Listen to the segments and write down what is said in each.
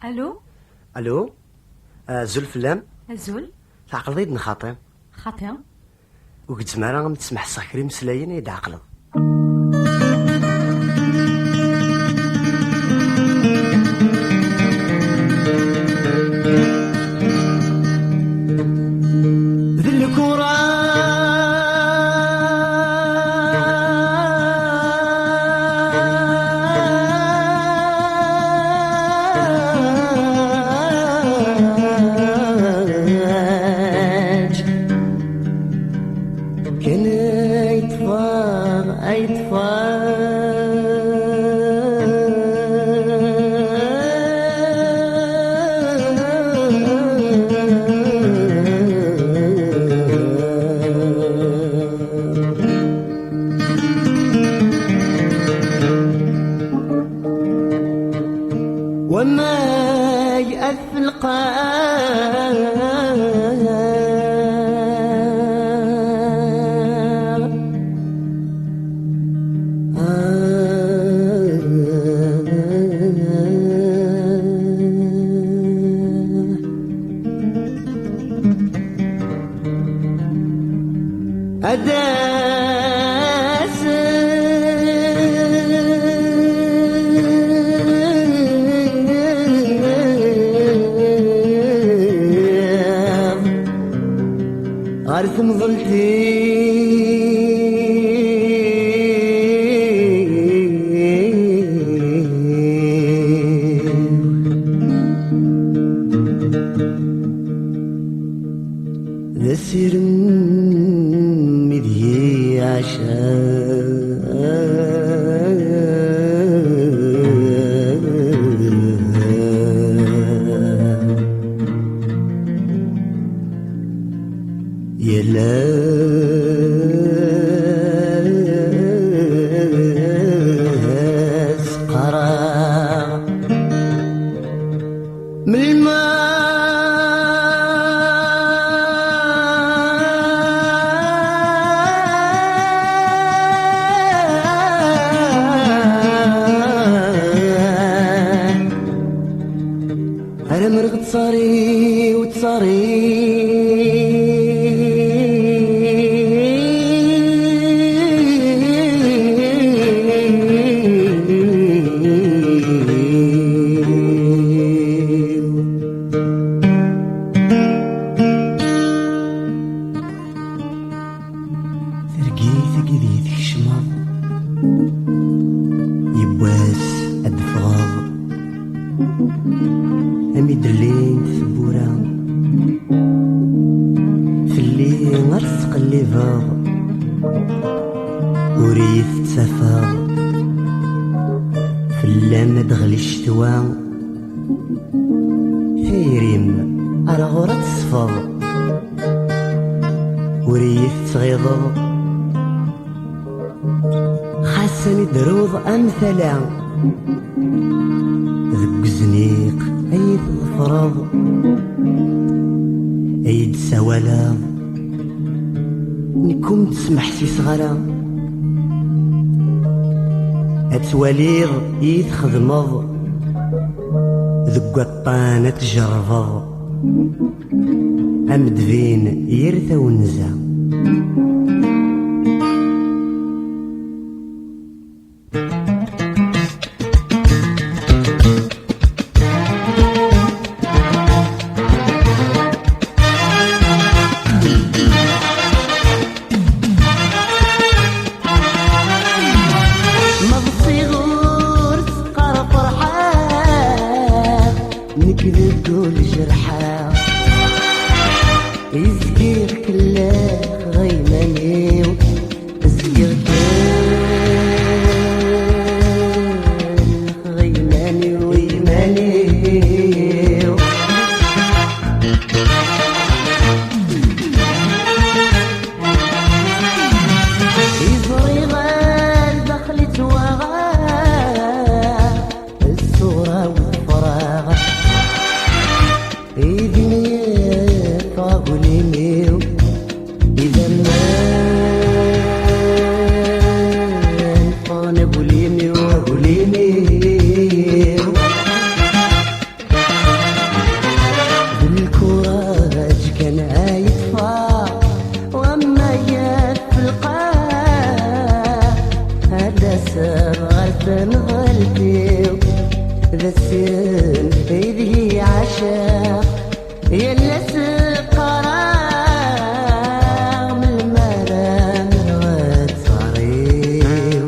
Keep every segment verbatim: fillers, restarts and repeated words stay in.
Allô? Allô? Azul fell-am. Azul. Tɛeqleḍ-iyi-d neɣ xaṭi? Xaṭi. Ur gezzem ara am tesmeḥseɣ kra imeslayen ay d-ɛeqleɣ. D lkuraǧ. Kan ay ṭṭfeɣ, ay ṭṭfeɣ. Wamay at lqaɛ. Ad-as ɣer temḍelt-iw. D asirem i d-yeɛca. Yal ass qqareɣ melmi ara merɣ ttṣari u ttṣari. Targit-agi deg tkecmeḍ, yiwwas ad d-ffɣeḍ, am i d-llint tewwura, fell-i ad tettqellibeḍ, ur iyi-tettafeḍ, fell-am ad d-ɣli ccetwa. Tayri-m ar ɣur ad tesfeḍ, ur iyi-tettɣiḍeḍ. Xas ad iyi-d-truḍ am tala, deg uzniq ay iyi-tḍefreḍ, ay d-tessawaleḍ, nekk ur m-d-smeḥsiseɣ ara. Ad twaliḍ i yi-txedmeḍ, deg waṭṭan ad tjerrbeḍ, am ddbin yir tawenza. Ma ḍsiɣ ur s-qqar ferḥeɣ, nekk deg ul jerḥeɣ. Izgiɣ kellax ɣer iman-iw, izgiɣ kellax ɣer iman-iw, iman-iw. Iẓri ɣer daxel ittwaɣ, ṣṣura-w tefreɣ. Idin yeffeɣ aglim-iw, idammen ffɣen aglim-iw, aglim-iw. Tasebɣalt n ɣelti-w, d asirem aydeg i ɛaceɣ. Yal ass qqareɣ melmi ara nerɣ ttɣar-iw.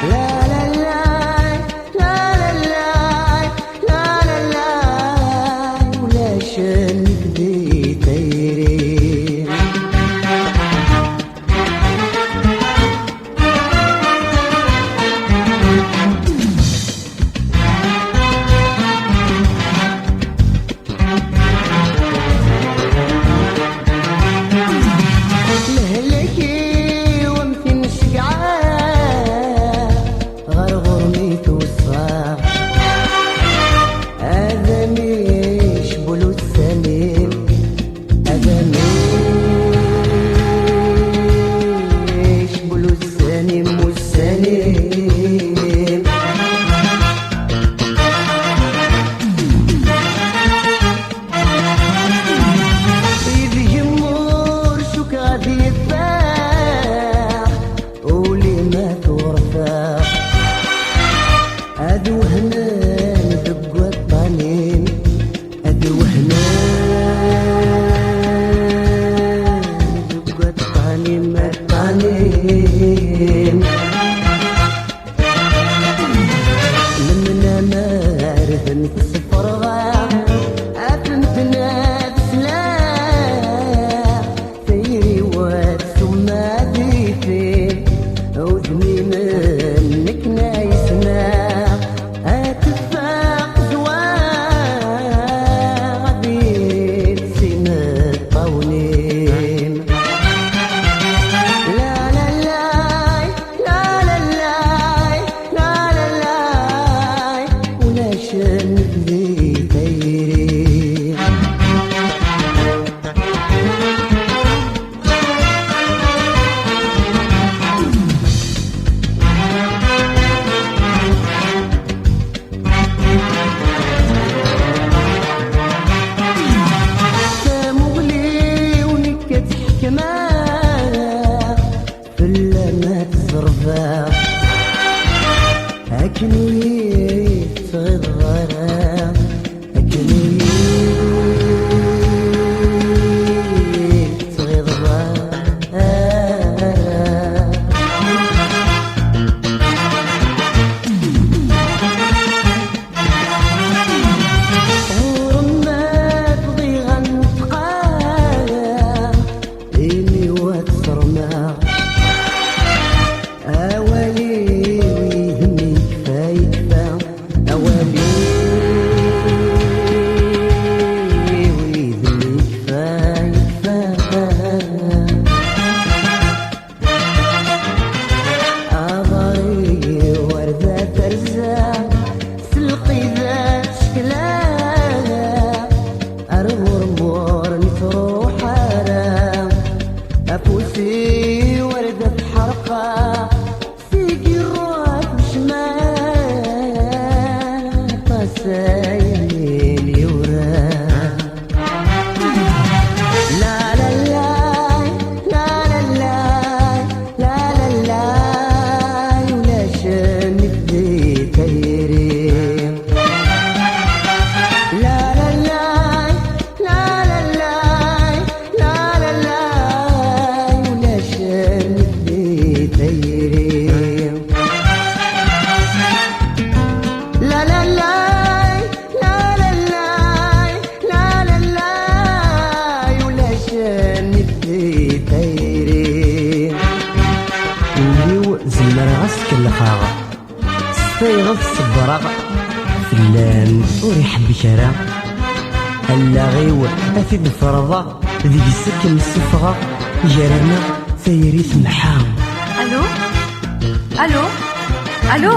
La la la, la la la, la la la, ulac nnif di tayri. Lehlak-iw am tin segɛa, ɣer ɣur-m i tewṣa. Adamic bu ussan-im, Adamic bu ussan-im, ussan-im. Ideg-m ur cukkeɣ ad yeffeɣ, ul-im ad t-urfeɣ. Ad wehnen deg waṭṭan-im, ad wehnen deg waṭṭan-im, aṭṭan-im. Lemnam ar ten-tesferɣ, ad ten-tnad slaɣ. Tayri-w ad tsumma di tin, udem-im n nekna yesma, ad teffeɣ tezwaɣ di sin ṭṭawen-im. La la la, la la la, la la la, ulac nnif di tayri. Tamuɣli-w nekk ad tt-ḥekmeɣ, fell-am ad tt-ẓerbeɣ, akken ur yi-tettɣiḍeḍ ara. Akken ur yi-tettɣiḍeḍ ara. Ɣur-m ad bɣiɣ ad neṭqeɣ, imi-w ad t-ṣermeɣ. Awal-iw yid-m yekfa, yekfa. Awal-iw yid-m yekfa, yekfa. Aḍar-iw ar da terza, s lqida tcekla, ar ɣur-m ur nettruḥ ara. Afus-iw ar da tḥerqa, seg iruḥ lecmal, aṭas ay amin yura. La la la, la la la, la la la, ulac nnif di tayri. La la la, la la la, la la la, ulac nnif di tayri. La la la, la la la, la la la, ulac nnif di tayri. Ul-iw zemreɣ ad s-kellxeɣ, s tayɣet ṣebbreɣ, fell-am ur iḥebbek ara. Allaɣ-iw ad t-id-ferḍeɣ, deg-s ad kem-ssufɣeɣ, gar-aneɣ tayri temḥa. Allô? Allô? Allô?